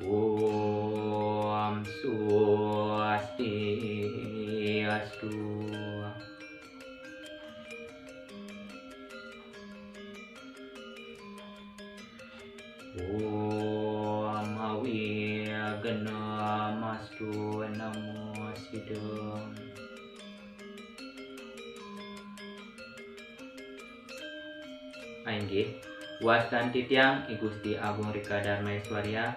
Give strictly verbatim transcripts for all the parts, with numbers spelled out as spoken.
Om Swastiastu. Om Awignamastu Namo Siddham. Inggih, wastan titiang I Gusti Agung Rika Darmaeswaria,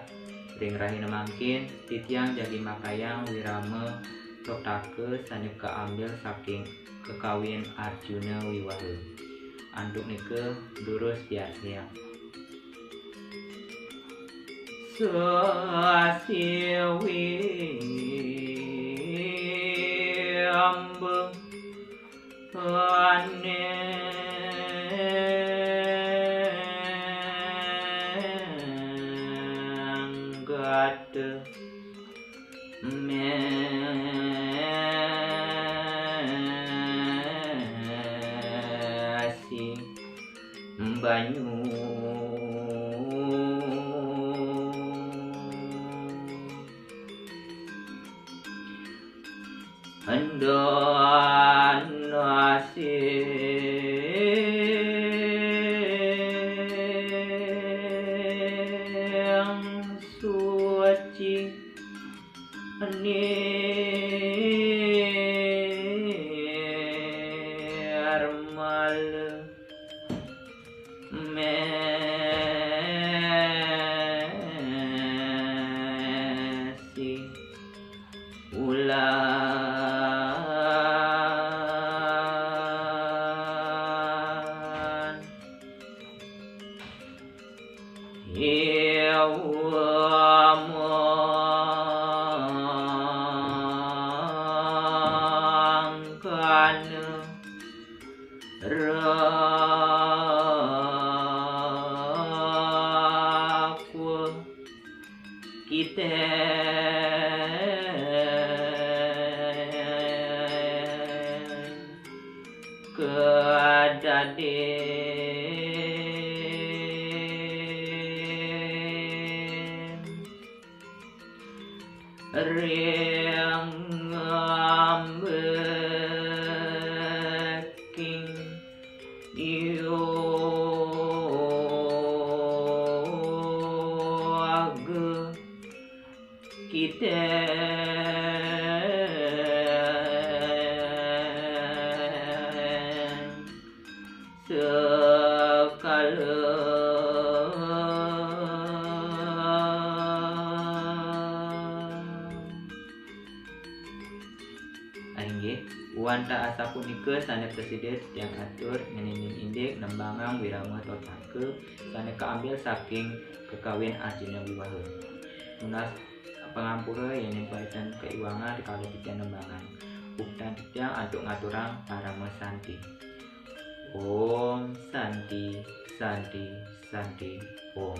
ring rahina mangkin titiang jagi makayang wirama totaka sane kaambil saking Kakawin Arjuna Wiwaha. Antuk nika durus piarsayang. Sasiwi amba anenggata mesi banyu. Endana sing suci nirmala mesi ulan. Iwa mangkana rakwa kiten kadadin ring ambeking yoga kiten sekala. Inggih, wantah asapunika sane prasida titiang atur ngenenin indik nembangang wirama totaka sane kaambil saking Kakawin Arjuna Wiwaha. Nunas pangampura yen paitan kaiwangan rikala titiang nembangang. Puputang titiang antuk ngaturang parama santi. Om Santi, Santi, Santi, Om.